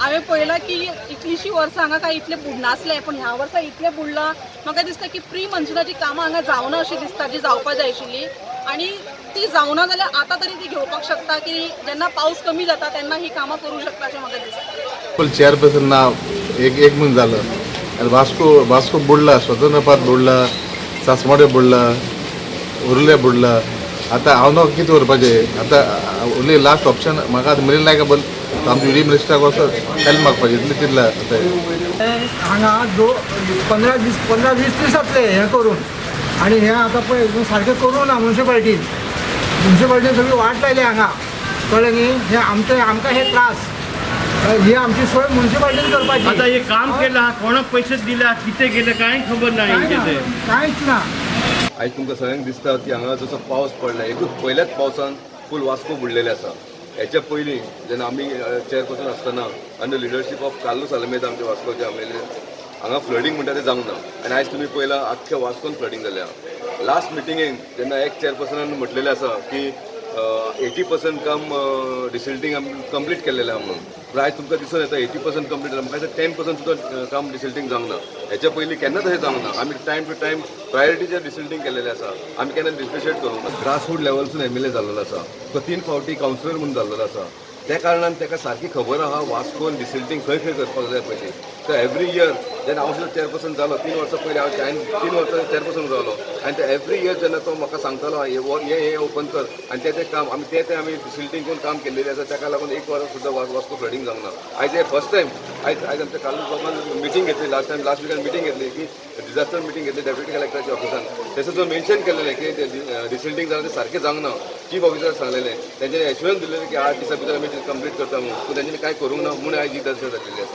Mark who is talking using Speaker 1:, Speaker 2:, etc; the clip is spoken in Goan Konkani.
Speaker 1: हांवें पळयलां की इतलींशीं वर्सां हांगा कांय इतलें बुडनासलें, पूण ह्या वर्सा इतलें बुडलां. म्हाका दिसता की प्री मन्सुनाची कामां हांगा जावना अशीं दिसता, जी जावपा जाय आशिल्ली, आनी ती जावना जाल्यार आतां तरी ती घेवपाक शकता की जेन्ना पावस कमी जाता तेन्ना ही कामां करूं शकता अशें म्हाका दिसता.
Speaker 2: पण चेअरपर्सन ना, एक एक म्हयनो जालो आनी वास्को वास्को बुडला, स्वतंत्र पात बुडला, सासमाडे बुडला, उर्ले बुडला. आतां हांव न्हू कितें करपाचें आतां? ओन्ली लास्ट ऑप्शन म्हाका आतां मिलींद नायका बंद, आमच्या युडी मिनिस्टराक वचोन हेल्प मागपाचें, इतलें चिंतलां आतां.
Speaker 3: हांगा दो 15 दीस, 15-20 दीस जातले हें करून आनी हें आतां पळय सारकें करूंक ना. मुन्सिपाल्टीन मुन्सिपाल्टीन सगळी वाट लायली हांगा, कळ्ळें न्ही? हे आमचे आमकां हे त्रास, ही आमची सोय मुन्सिपाल्टीन करपाची.
Speaker 4: आता हे काम केलं, कोणाक पैसे दिल्या, कितें केलें, कांय खबर ना.
Speaker 3: कांय
Speaker 4: हेंचें
Speaker 3: ना,
Speaker 4: तें.
Speaker 3: कांयच ना.
Speaker 5: आयज तुमकां सगळ्यांक दिसता की हांगा जसो पावस पडला, एकूच पयल्याच पावसान फूल वास्को बुडलेलें आसा. हेच्या पयलीं जेन्ना आमी चेअरपर्सन आसतना, अंडर लिडरशीप ऑफ कार्लूस आलमेदा, आमचे वास्कोचे आमले, हांगा फ्लडींग म्हणटा तें जावंक ना. आनी आयज तुमी पळयलां, आख्ख्या वास्कोन फ्लडींग जाल्या. लास्ट मिटिंगेक जेन्ना एक चेअरपर्सनान म्हटलेलें आसा की 80% काम डिसिल्टींग आमी कंप्लीट केल्लेलें आहा म्हणून, पूण आयज तुमकां दिसून येता, 80% कंप्लीट जाला. म्हाका 10% सुद्दां काम डिसिल्टींग जावंक ना. हेच्या पयलीं केन्नाच तशें जावंक ना. आमी टायम टू टायम प्रायोरिटीचेर डिसिल्टींग केल्लेलें आसा. आमी केन्ना डिस्प्रिशिएट करूंक ना. ग्रासरूट लेवलसून एमएलए जाल्लो आसा तो, तीन फावटी कावन्सिलर म्हणून जाल्लो आसा. त्या कारणान ताका सारकी खबर आहा वास्कोन डिसिल्टींग खंय खंय करपाक जाय पयलीं. तर एवरी इयर जेन्ना हांव सुद्दां चेअरपर्सन जालो, 3 वर्सां पयलीं हांव, हांवें 3 वर्सां चेअरपर्सन जालो आनी ते एवरी इयर जेन्ना तो म्हाका सांगतालो, हे हे हे ओपन कर, आनी तें तें काम आमी तें तें आमी डिसिल्टींग करून काम केल्लेलें आसा. ताका लागून एक वर्स सुद्दां वास्को फ्लडींग जावंक ना. आयज हे फर्स्ट टायम आयज आयज आमच्या कार्लूस बाबान मिटींग घेतली. लास्ट टायम, लास्ट विकान मिटींग घेतली की डिझास्टर मिटींग घेतली डेप्युटी कलेक्टराच्या ऑफिसान. तसो जो मेन्शन केलेलें की डिसिल्टींग जालां तें सारकें जावंक ना, चीफ ऑफिसर सांगलेलें, तेंच्यांनी एश्युरन्स दिलेलें की 8 दिसां भितर आमी कंप्लीट करता म्हणून, पूण तेंच्यांनी कांय करूंक ना म्हणून आयज ही दशा जाल्लेली आसा.